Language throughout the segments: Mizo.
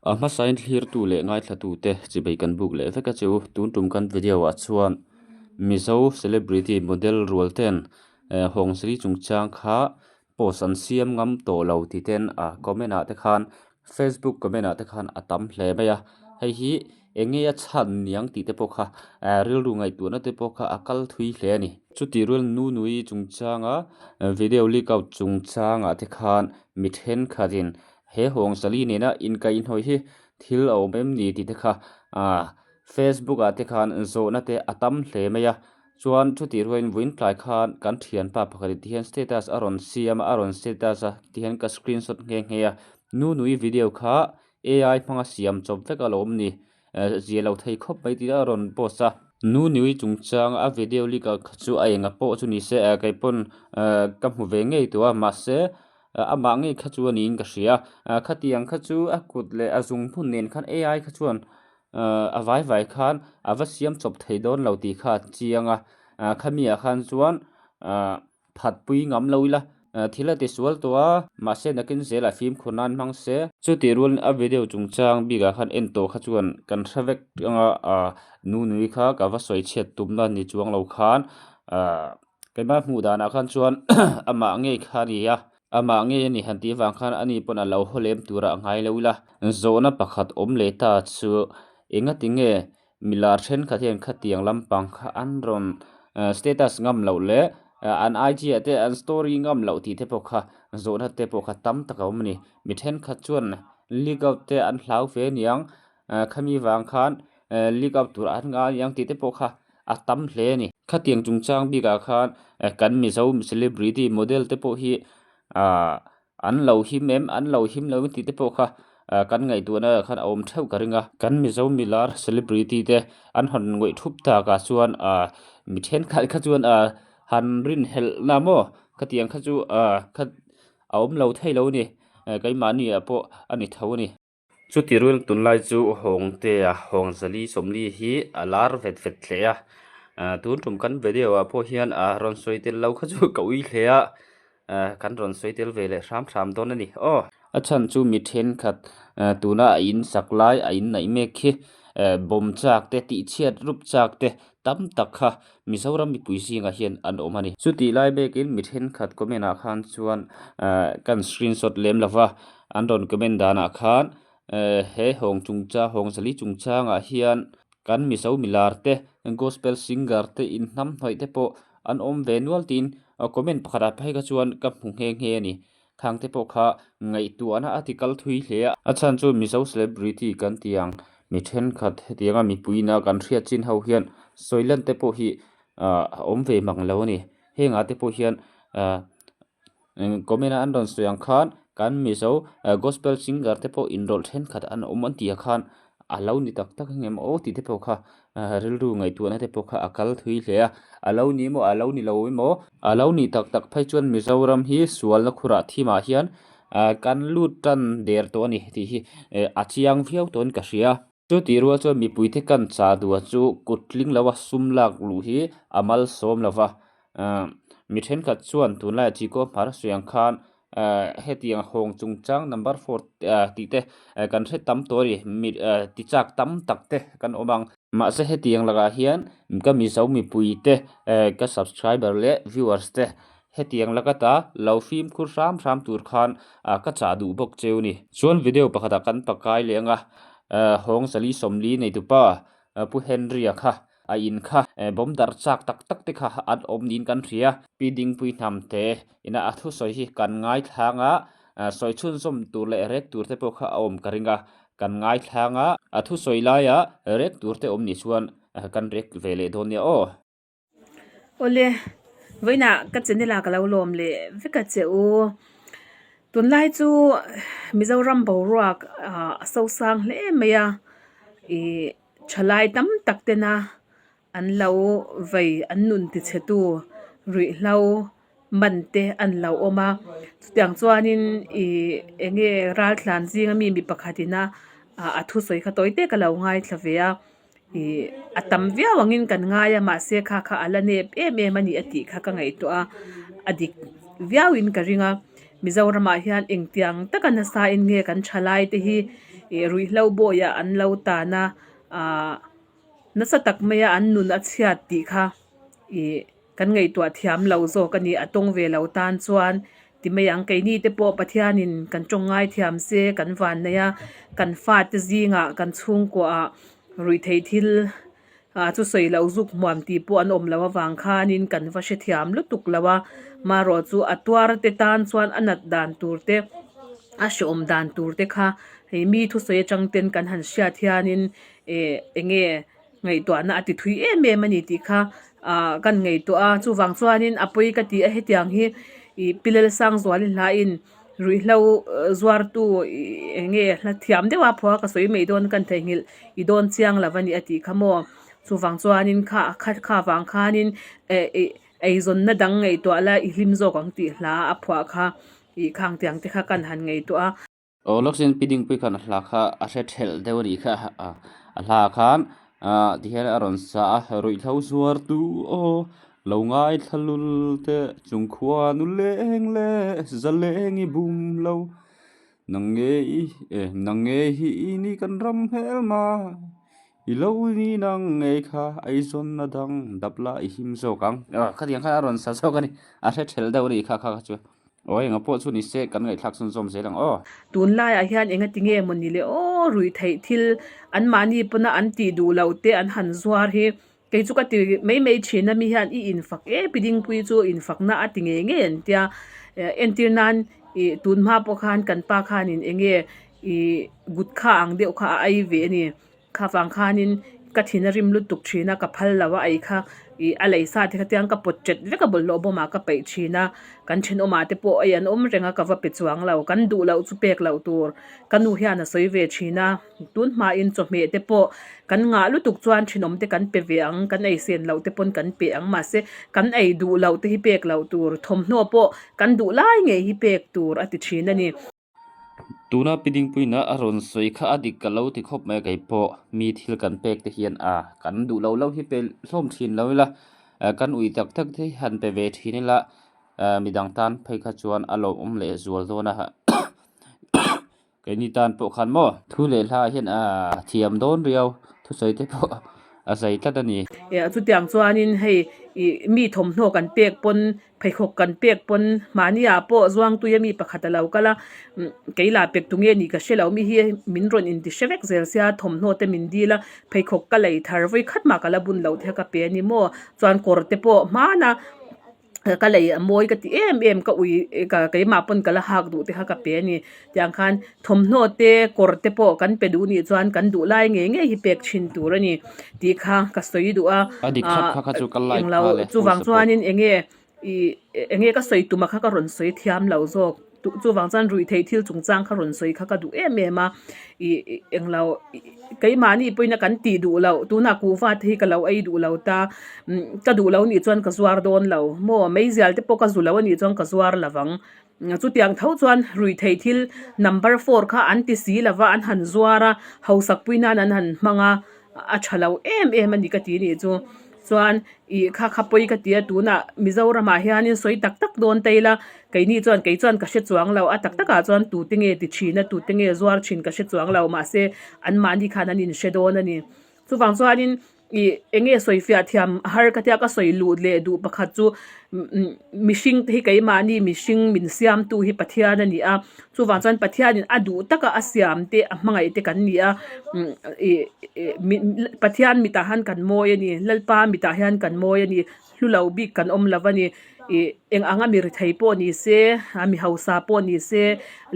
A hmasain thlirtu leh ngaithlatute chibei kan buk leh vek a chu. Tun tum kan video ah chuan Mizo celebrity model rual ten Hawngzeli chungchang kha post an siam ngam tawh lo tih ten a comment ah te khan Facebook comment ah te khan a tam hle mai a. Hei hi eng nge a chhan niang tih te pawh kha rilru ngaihtuahna te pawh kha a kal thui hle a ni. Chutih rual Nunui chungchanga video leak out chungchangah te khan mi thenkhatin He Hawngzali nena inkaihhnawih hi thil a awm em ni tih te kha aah Facebook ah te khan zawhna te a tam hle mai a, chuan chutih ruain vawiin tlai khan kan thianpa pakhat in tihian status a rawn siam a, a rawn status a tihian ka screenshot nghe nghe a, Nunui video kha AI hmanga siam chawp vek a lo awm ni, zia lo thei khawp mai tih a rawn post a. Nunui chungchang a video leak ah kha chu a enga pawh chu ni se kei pawn ka hmu ve ngei tawh a mahse amah ngei kha chu a niin ka hria khatiang kha chu a kut leh a zung hmun nen khan ai kha chuan a vai vai khan a va siam chawp thei dawn lo tih kha a chiang a khami ah khan chuan ah phat pui ngam lo ila thil a ti sual tawh a mahse nakin zelah fimkhur nan hmang se. Chutih rualin a video chungchang bikah khan en tawh kha chuan kan hre vek anga ah nunui kha ka va sawi chhiat tumna ni chuang lo khan ah. Keimah hmuh danah khan chuan amah ngei kha a ni a, amah ngei a ni han tih avang khan ani pawn a lo haw lem turah a ngai lo ila. Zawhna pakhat awm leh ta chu engati nge milar thenkhat hian khatiang lampang kha an rawn status ngam loh leh an IG ah te an story ngam loh tih te pawh kha zawhna te pawh kha tam tak a awm a ni. Mi thenkhat chuan leak out te an hlau ve aniang khami vang khan leak out tur an ngai aniang tih te pawh kha a tam hle a ni. Khatiang chungchang bikah khan kan Mizo celebrity model te pawh hi ahh an lo him em an lo him lo tih te pawh kha kan ngaihtuahna ah khan a awm theuh ka ring a. Kan Mizo milar celebrity te an hawn ngawih thup takah chuan ahh mi thenkhat kha chuan ahh han rinhelh na maw khatiang kha chu ahh kha a awm lo thei lo a ni keimahni ah pawh a ni tho a ni. Chuti rual tunlai chu Hawngtea Hawngzali Sawmli hi a lar vet vet hle a, tun tum kan video ah pawh hian a rawn sawi tel lo kha chu ka ui hle a, kan rawn sawi tel ve leh hram hram dawn a ni aw. A chhan chu mi thenkhat tuna a in sak lai a in naih mek khi bawm chak te tihchhiat rup chak te tam tak kha Mizoram mipui zingah hian an awm a ni. Chutih lai bekin mi thenkhat comment ah khan chuan kan screenshot lem lo va, an rawn comment danah khan he hawng chungchang Hawngzali chungchangah hian kan Mizo milar te gospel singer te inhnamhnawih te pawh an awm ve nual tiin comment pakhatah phei kha chuan ka hmu nghe nghe a ni. Khang te pawh kha ngaihtuahna a ti kal thui hle a. A chhan chu Mizo celebrity kan ti ang, mi thenkhat hetianga mipuiina kan hriat chin ho hian sawi lan te pawh hi a awm ve mang lo a ni. Hengah te pawh hian comment a an rawn sawi ang khan kan Mizo gospel singer te pawh inrawlh thenkhat an awm an tih ah khan a lo ni tak tak ang em aw tih te pawh kha rilru ngaihtuahna te pawh kha a kal thui hle a, a lo ni emaw a lo ni lo emaw a lo nih tak tak phei chuan Mizoram hi sualna khurah thimah hian kan lut tan der tawh a ni tih hi a chiang viau tawhin ka hria. Chutih rual chuan mipuite kan chah duh chu kut tling lo a sum lak luh hi a malsawm lo va, mi thenkhat chuan tunlaiah Chikaw hmar sawi ang khan hetiang hawng chungchang number four tih te kan hre tam tawh a ni mi ti chak tam tak te kan awm ang. Mahse hetiang lakah hian ka Mizo mipui te ka subscriber leh viewers te hetiang laka ta lo fimkhur hram hram tur khan ka chah duh bawk cheu a ni. Chuan video pakhatah kan pakai leh anga hawng zali 40 neitupa Pu Henry-a kha A in kha bawm darh chak tak tak te kha an awm niin kan hria. Pi Dingpui hnam te ina a thusawi hi kan ngaithlang a, sawi chhunzawm tur leh rek tur te pawh kha a awm ka ring a, kan ngaithlang a, a thusawi laia rek tur te awm nih chuan kan rek ve leh dawn nia aw. Awle, vawiinah ka channel ah ka lo lawm leh vek a che u. Tunlai chu Mizoram boruak a sosang hle mai a, ih Thalai tam tak tena an lo vei an nun tichhe tu ruihhlo man te an lo awm a chutiang chuanin ih eng nge raltlan zinga mi mi pakhat ina a thusawi kha tawi te ka lo ngaithla ve a ih a tam viau angin kan ngai a mahse kha kha a la nep em em a ni a tih kha ka ngaihtuah a a dik viauin ka ring a Mizoramah hian engtiang taka nasa in nge kan thalai te hi. Ih ruihhlo bawiah an lo tan a ahh nasa tak maia an nun a chhiat tih kha ih kan ngaihtuah thiam lo zawk a ni a tawng ve lo tan chuan ti mai ang keini te pawh Pathianin kan tawng ngai thiam se kan van nei a kan fate zingah kan chhungkuah ah ruihtheih thil ah chu sawi loh zuk hmuam tih pawh an awm loh avang khanin kan va hrethiam lutuk lo a marawh chu a tuar te tan chuan a nat dan tur te a hreawm dan tur te kha hei mi thusawi atang ten kan han hriat hianin eh eng nge ngaihtuahna a ti thui em em a ni tih kha ah kan ngaihtuah a chuvang chuanin a pawi ka ti a hetiang hi ih Pi Lalsangzuali hlain ruihhlo zuartu ih eng nge hla thiam deuh a phuah a ka sawi mai dawn kan theihnghilh i dawn chiang lo a ni a tih kha maw chuvang chuanin kha kha kha vang khanin eh ih eizawnna dang ngaihtuah la i hlim zawk ang tih hla a phuah kha ih khang tiang te kha kan han ngaihtuah a. Aw Lawksin Pi Dingpui khan a hla kha a hre thelh deuh a nih kha a hla khan ah tihian a rawn sa a ruihhlo zuar tu aw lo ngaithla lul teh chung khuanu leng leh zaleng i bum lo nang nge i eh nang nge hi i ni kan ram hmelma i lo ni nang ngei kha eizawnna dang dap la i him zawk ang khatiang khan a rawn sa zawk a ni a hre thelh deuh a nih kha kha kha chu. Aw enga pawh chu ni se kan ngaihthlak chhunzawm zel ang aw. Tunlaiah hian enga ti nge maw ni le aw ruih theih thil anmahni pawna an tih duh loh te an han zuar hi kei chu ka ti mai mai thin a mi hian i infak e pi dingpui chu infakna a ti ngei ngei an tia entir nan ih tun hma pawh khan kan pa khanin eng nge ih gutkha ang deuh kha a ei ve a ni. Kha vang khanin ka thin a rim lutuk thin a, ka phal lo a ei kha ih a lei sa te kha tiang ka pawt ṭet vek a bawlhhlawh bawmah ka peih thin a, kan thenawmah te pawh ei an awm reng a ka va pe chuang lo, kan duh loh chu pek loh tur ka nu hian a sawi ve thin a, tun hmain chawhmeh te pawh kan ngah lutuk chuan thenawm te kan pe ve ang, kan ei sen loh te pawn kan pe ang mahse kan ei duh loh te hi pek loh tur, thawmhnaw pawh kan duh lai ngei hi pek tur a ti thin a ni. Tuna Pi Dingpuiina a rawn sawi kha a dik ka lo ti khawp mai a kei pawh mi thil kan pek te hian a kan duh lo lo hi pe hlawm thin lo ila kan ui tak tak te hi han pe ve thin ila midang tan phei kha chuan a lawmawm leh zual dawn a keini tan pawh khan maw. Thu leh hla ah hian a thiam dawn riau thusawi te pawh a zai tlat a ni. Chutiang chuanin hei ih mi thawmhnaw kan pek pawn Pheikhawk kan pek pawn mahni ah pawh Zuangtui a mi pakhat a lo kal a, kei lah pek tunge nih ka hre lo mi hi min rawn inti hre vek zel sia thawmhnaw te min dil a, pheikhawk ka lei thar vawi khat mah ka la bun loh te kha ka pe a ni maw, chuan kawr te pawh hmana ka lei a mawi ka ti em em ka ui ka keimah pawn ka la hak duh te kha ka pe a ni, tiang khan thawmhnaw te kawr te pawh kan pe duh nih chuan kan duh lai ngei ngei hi pek thin tur a ni tih kha ka sawi duh a. A dik thlap kha kha chu ka like Englo nghal e, full chuvang support. chuanin enge ih enge ka sawi tuma kha ka rawn sawi thiam lo zawk chuvang chuan ruih theih thil chungchang kha rawn sawi kha ka duh em em a ih englo keimahni pawhin a kan tih duh loh tunah kuhva te hi ka lo ei duh lo ta ka duh lo nih chuan ka zuar dawn lo maw meizial te pawh ka zu lo anih chuan ka zuar lo vang. Chutiang tho chuan ruihtheih thil number four kha an ti si lova an han zuar a, hausak pui nan an han hmang a, a tha lo em em a ni ka ti nih chu. Chuan ih kha kha pawi ka ti a tunah Mizoramah hianin sawi tak tak dawn ta ila keini chuan kei chuan ka hre chuang lo a tak takah chuan tute nge ti thin a tute nge zuar thin ka hre chuang lo mahse anmahni khan an inhre dawn a ni. Chuvang chuanin ih eng nge sawi fiah thiam har ka tia ka sawi luh leh duh pakhat chu mihring te hi keimahni mihring min siamtu hi Pathian a ni a, chuvang chuan Pathianin a duh taka a siam te a hmangaih te kan ni a ih Pathian mitah hian kan mawi a ni Lalpa mitah hian kan mawi a ni. Hlu lo bik kan awm lo a ni. Ih eng anga mi rethei pawh ni se, a mi hausa pawh ni se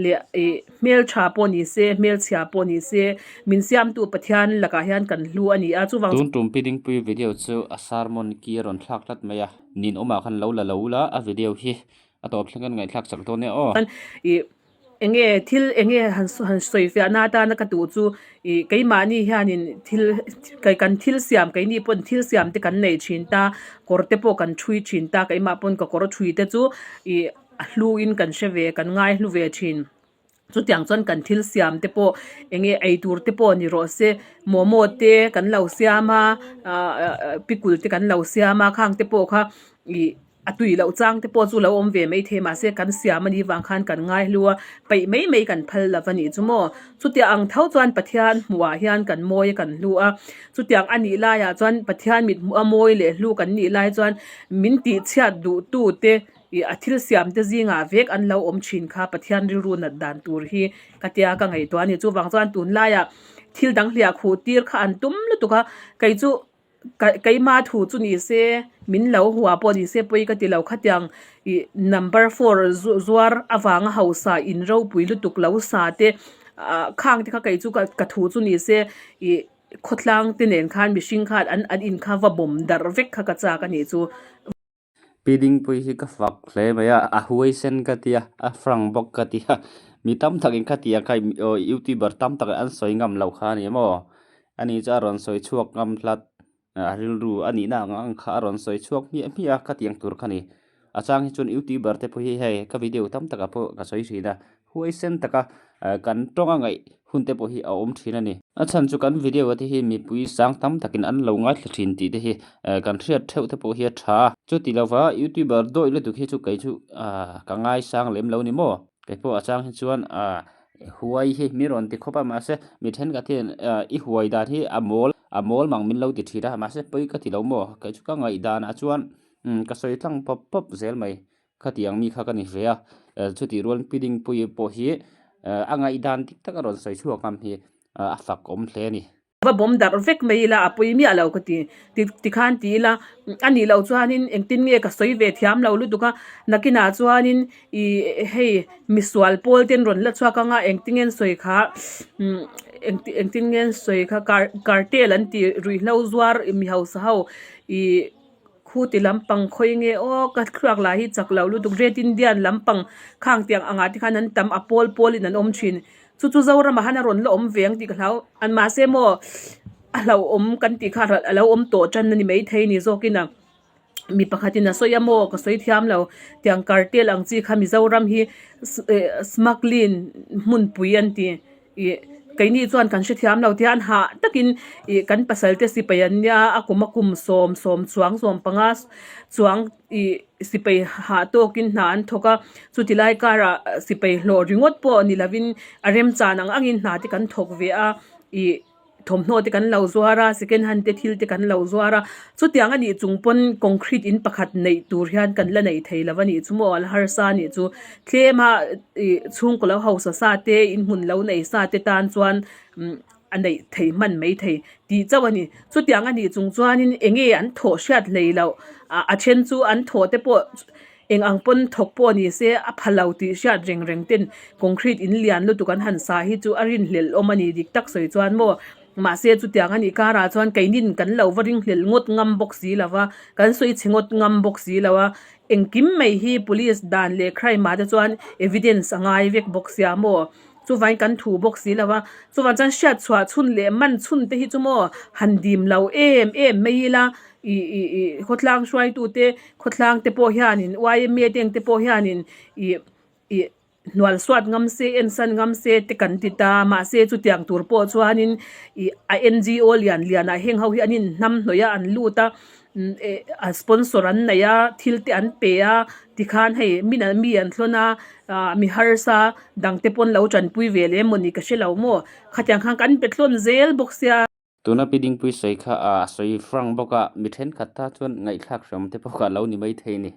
leh ih hmeltha pawh ni se, hmelchhia pawh ni se, min siamtu Pathian lakah hian kan hlu a ni a, chuvang. Tun tum Pi Dingpui video chu a sermon ki a rawn thlak tlat mai a, ninawmah khan lo la lo la, a video hi a tawp thleng kan ngaihthlak chak dawn nia aw. Ih Enge thil enge han han sawi fiah na atana ka duh chu ih keimahni hianin thil kan thil siam keini pawn thil siam te kan nei thin ta kawr te pawh kan thui thin ta keimah pawn ka kawr thui te chu ih a hlu in kan hre ve kan ngai hlu ve thin chutiang chuan kan thil siam te pawh enge eitur te pawh ni rawh se momo te kan lo siam a ah pickle te kan lo siam a khang te pawh kha ih. A tui loh chang te pawh chu lo awm ve mai thei mahse kan siam a nih vang khan kan ngai hlu a, peih mai mai kan phal lo a nih chu maw. Chutiang ang tho chuan Pathian hmuhah hian kan mawi a kan hlu a, chutiang a nih laiah chuan Pathian mit hmuh a mawi leh hlu kan nih lai chuan min tihchhiat duh tu te ih a thil siam te zingah vek an lo awm thin kha Pathian rilru nat dan tur hi ka tia ka ngaihtuah a ni. Chuvang chuan tunlaiah thil dang hliah khuh tir kha an tum lutuk a, kei chu. Keima thu chu ni se min lo hua pawh ni se pawi ka ti lo khatiang ih number four zuar avanga hausa in ropui lutuk lo sa te ah khang te kha kei chu ka thu chu ni se ih khawtlang te nen khan mihring khan an an in kha va bawm darh vek kha ka chak a nih chu. Pi Dingpui hi ka fak hle mai a, a huaisen ka ti a, a frank bawk ka ti a, mi tam takin ka ti ang kha youtuber tam takin an sawi ngam loh kha a ni maw? Ani chu a rawn sawi chhuak ngam hlat, a rilru a nihna ang ang kha a rawn sawi chhuak hmiah hmiah a, khatiang tur kha a ni. A chang hi chuan youtuber te pawh hi hei ka video tam takah pawh ka sawi thin a, huaisen taka kan tawng a ngaih hun te pawh hi a awm thin a ni. A chhan chu kan video te hi mipui sang tam takin an lo ngaithla thin tih te hi kan hriat theuh te pawh hi a tha a. Chuti lova youtuber dawih lutuk hi chu kei chu ka ngaisang lem lo ni maw? Kei pawh a chang hi chuan huai hi mi rawn ti khawp a mahse mi thenkhat hian i huai dan hi a mawl a mawl mang min lo ti thin a mahse pawi ka ti lo maw? Kei chu ka ngaihdanah chuan ka sawi tlang pawp pawp zel mai. Khatiang mi kha ka ni ve a, chutih rual Pi Dingpuii pawh hi a ngaihdan dik tak a rawn sawi chhuak ngam hi a fak awm hle a ni. Va bawm darh vek mai ila a pawi miah lo ka ti. Tikhan ti ila a nih loh chuanin engtin nge ka sawi ve thiam lo lutuk a, nakinah chuanin ih hei misual pawl ten rawn la chhuak anga engtin nge an sawi kha engtin nge an sawi kha cartel an tih ruihhlo zuar mi hausa ho ih. Khuti lampang khawi nge aw ka thluak lah hi chak lo lutuk Red Indian lampang khang tiang angah te khan an tam a pawl pawl in an awm thin chu chu Zoramah han a rawn la awm ve ang tih ka hlau an mahse maw a hlauhawm kan tih kha a lo awm tawh tan a ni maithei ni zawkin a mi pakhatin a sawi a maw ka sawi thiam lo tiang cartel ang chi kha Mizoram hi smuggling hmunpui an ti. Ih keini chuan kan hrethiam lo tihian hah takin ih kan pasal te sipai an nia a kum a kum sawm sawm chuang sawm panga chuang ih sipai hah tawkin hna an thawk a chuti lai karah sipai hlawh ringawt pawh ni lovin a remchan ang angin hna te kan thawk ve a ih thawmhnaw te kan lo zuar a second hand te thil te kan lo zuar a chutiang a nih chung pawn concrete in pakhat neih tur hian kan la nei thei lo a nih chu maw a la harsa a nih chu tlem a ih chhungkaw lo hausa sa te inhmun lo nei sa te tan chuan umm a neih thei hman mai thei tih chauh a ni chutiang a nih chung chuanin eng nge an thawh hriat hlei loh ah a then chu an thawh te pawh Eng ang pawn thawk pawh ni se a pha lo tih hriat reng reng ten concrete in lian lutuk an han sa hi chu a rinhlelh awm a ni dik tak sawi chuan maw. Mahse chutiang a nih karah chuan keinin kan lo va ringhlelh ngawt ngam bawk si lo va, kan sawi chhe ngawt ngam bawk si lo a. Engkim mai hi police dan leh crime ah te chuan evidence a ngai vek bawk sia maw. Chuvain kan thu bawk si lo a, chuvang chuan hriat chhuah chhun leh man chhun te hi chu maw han dim lo em em mai ila ih ih ih khawtlang hruaitute khawtlang te pawh hianin yma te ang te pawh hianin ih ih hnual suat ngam se en san ngam se te kan ti ta mahse chutiang tur pawh chuanin ih a ngo lian lian ah heng ho hi an inhnam hnawih a an lut a a sponsor an nei a thil te an pe a tikhan hei min an mi an thlawn a ah mi harsa dang te pawn lo tanpui ve leh emaw ni ka hre lo maw khatiang khan kan pe thlawn zel bawk sia. Tuna Pi Dingpui sawi kha a sawi frank bawk a, mi thenkhat ta chuan ngaihthlak hram te pawh kha a lo ni maithei a ni.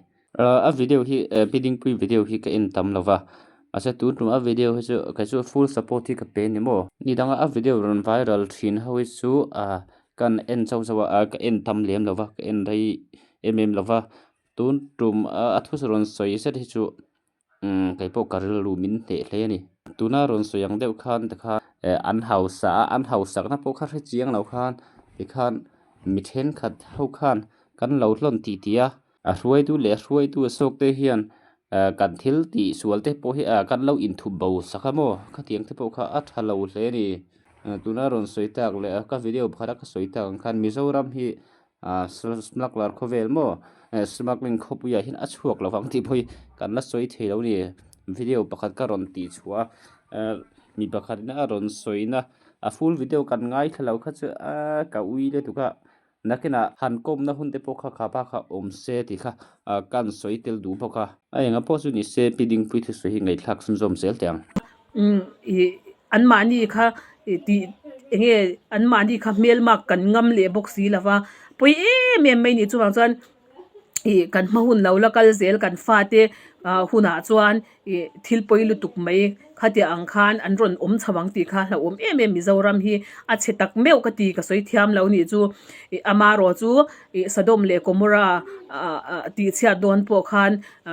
A video hi Pi Dingpui video hi ka en tam lo va, mahse tun tum a video hi chu kei chu full support hi ka pe a ni maw. Ni danga a video rawn viral thin ho hi chu kan en chauh chauh a, ka en tam lem lo va, ka en rei em em lo va, tun tum a thusawi rawn sawi zet hi chu Umm kei pawh ka rilru min hneh hle a ni. Tuna rawn sawi ang deuh khan tikhan an hausa a, an hausakna pawh kha hre chiang lo khan tikhan mi thenkhat ho khan kan lo hlawn tih tih a, a hruaitu leh a hruaitu a sawk te hian kan thil tih sual te pawh hi kan lo inthup bo sak a maw khatiang te pawh kha a tha lo hle a ni. Tuna rawn sawi tak leh ka video pakhat a ka sawi tak ang khan Mizoram hi Ah smuggler khawvel maw eh smuggling khawpuiah hian a chhuak lo vang tih pawh hi kan la sawi thei lo a ni video pakhat ka rawn tih chhuah a eh mi pakhat in a rawn sawi na a full video kan ngaithla lo kha chu ah ka ui lutuk a. Nakinah han kawmna hun te pawh kha kha pa kha awm se tih kha kan sawi tel duh bawk a. A enga pawh chu ni se Pi Dingpui thusawi hi ngaihthlak chhunzawm zel teh ang. Umm ih anmahni kha tih enge anmahni kha hmelmak kan ngam leh bawk si lo va, pawi em em mai nih chuvang chuan ih kan hma hun lo la kal zel kan fate ah hunah chuan ih thil pawi lutuk mai khatiang ang khan an rawn awm chho ang tih kha hlauhawm em em Mizoram hi a chhe tak meuh ka ti ka sawi thiam lo nih chu ih amaherawh chu ih Sodom leh Gomorrah ah ah tih chhiat dawn pawh khan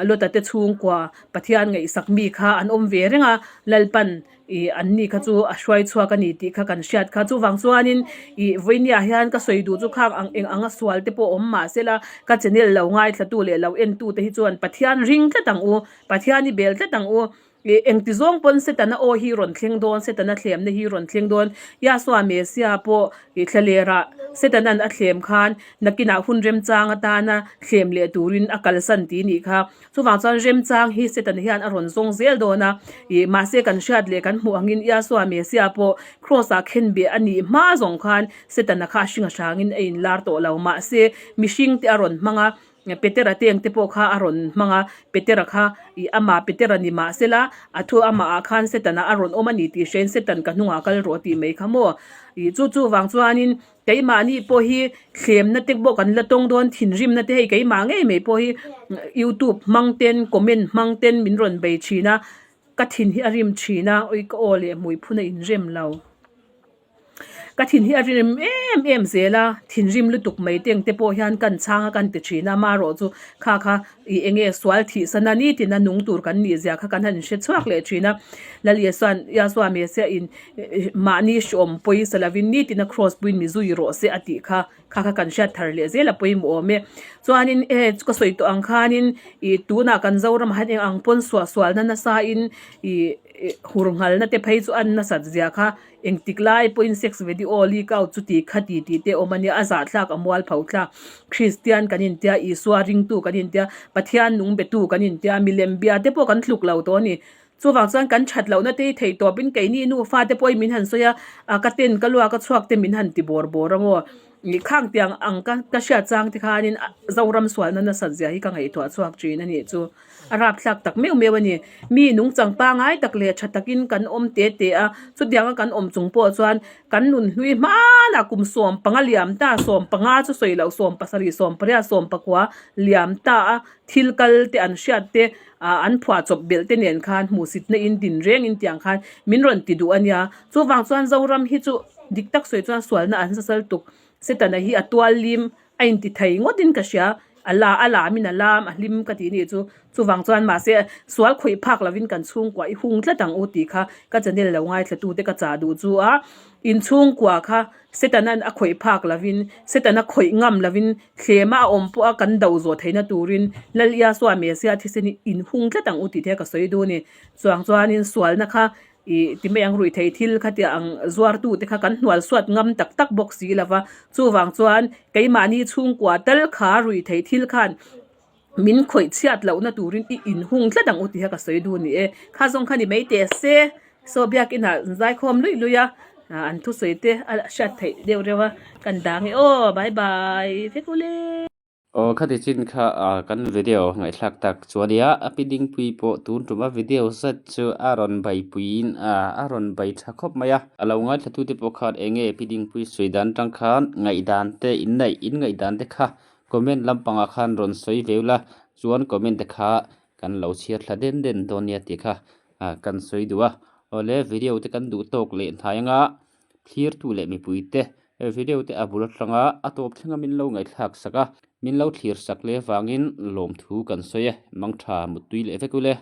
Lota te chhungkua Pathian ngaihsak mi kha an awm ve reng a, Lalpan ih an ni kha chu a hruai chhuak a ni tih kha kan hriat kha. Chuvang chuanin ih vawinia hian ka sawi duh chu khang ang eng anga sual te pawh awm mah sela ka channel lo ngaithlatu leh lo entu te hi chuan Pathian ring tlat ang u, Pathian i bel tlat ang u. Ih engti zawng pawn Setana aw hi rawn thleng dawn, Setana thlemna hi rawn thleng dawn. Yahshua Messiah pawh ih thlalerah Setanan a thlem khan nakinah hun remchang atana thlem leh turin a kalsan tih nih kha. Chuvang chuan remchang hi Satan hian a rawn zawng zel dawn a, ih mahse kan hriat leh kan hmuh angin Yahshua Messiah pawh Kraws-ah khenbeh a nih hma zawng khan Setana kha a hring a hrangin a inlar tawh lo. Mahse mihring te a rawn hmang a, Petera teng te pawh kha a rawn hmang a, Petera kha ih amah Petera ni mahsela a thu amahah khan Setana a rawn awm a ni tih hrein Satan ka hnungah kal rawh tih mai kha maw? Ih chu chuvang chuanin Keimahni pawh hi thlemna te pawh kan la tawng dawn thinrimna te hei keimah ngei mai pawh hi youtube hmang ten comment hmang ten min rawn bei thin a ka thin hi a rim thin a awi ka aw leh hmui phun a inrem lo ka thin hi a rim em em zel a thinrim lutuk mai te ang te pawh hian kan chhang a kan ti thin a amaherawh chu kha kha ih eng nge sual thih sana nitin a nung tur kan nih zia kha kan han hre chhuak leh thin a Laliasuan Yahshua Messiah in mahni hreawm pawisa lovin nitin a cross puiin mi zui rawh se a tih kha kha kha kan hriat thar leh zel a pawimawh awm e chuanin e ka sawi tawh ang khanin ih tunah kan Zoramah hian eng ang pawn suah sualna nasa in ih hur nghalna te phei chu a nasat zia kha Engtik lai pawhin sex video leak out chu ti kha ti tih te awm a nia, a zahthlak a mual pho thlak. Kristian kan intia, Isua ringtu kan intia, Pathian nung betu kan intia, milem bia te pawh kan tluk lo tawh a ni. Chuvang chuan kan that lohna te hi theih tawpin keini nufa te pawhin min han sawi a, a ka ten ka luak a chhuak te min han ti bawr bawr a maw. Ih khang tiang ang ka ka hriat chang te khanin Zoram sualna nasat zia hi ka ngaihtuah chhuak thin a nih chu. A rapthlak tak meuh meuh a ni. Mi nungchang pangai tak leh tha takin kan awm te te a, chutianga kan awm chung pawh chuan kan nunhlui hmanah kum 15 liam ta, 15 chu sawi loh 70, 18, 19 liam ta a thil kal te an hriat te ah an phuahchawp belh te nen khan hmuhsitna in din reng in tiang khan min rawn ti duh a nia. Chuvang chuan Zoram hi chu dik tak sawi chuan sualna an sasal tuk. Setana hi a tual lim a inti thei ngawtin ka hria, a la a lamin a lam a hlim ka tih nih chu. Chuvang chuan mahse sual khawih phak lovin kan chhungkua i hung tlat ang u tih kha ka channel lo ngaithlatute ka chah duh chu a, inchhungkua kha Setana'n a khawih phak lovin, Setana khawih ngam lovin thlema a awm pawha kan do zawh theihna turin Lal Iasua Messiah thisen hi inhung tlat ang u tih te ka sawi duh a ni. Chuang chuanin sualna kha Ih ti mai ang ruihtheih thil khatia ang zuartute kha kan hnual suat ngam tak tak bawk si lo va, chuvang chuan keimahni chhungkua tal kha ruihtheih thil khan min khawih chhiat lohna turin i inhung tlat ang u tih kha ka sawi duh a ni e. Kha zawng kha ni mai teh se, saw biakinah an zaikhawm luih luih a, an thusawi te a hriat theih deuh reuh a, kan dang e aw, bye bye vek ule. Aw khati chin kha ah kan video ngaihthlak tak chu a nia a pi dingpui pawh tun tuma video zet chu a rawn baipuiin ah a rawn bai tha khawp mai a a lo ngaithla tute pawh khan eng nge pi dingpui sawi dan atang khan ngaihdan te in neih in ngaihdan te kha comment lampangah khan rawn sawi ve ula chuan comment te kha kan lo chhiar thla den den dawn nia tih kha ah kan sawi duh a awle video te kan duh tawk leh hnai anga thlirtu leh mipui te He video te a bul atanga a tawp thlenga min lo ngaihthlak sak a, min lo thlir sak leh vangin lawmthu kan sawi e, mangtha muttui leh vek ule.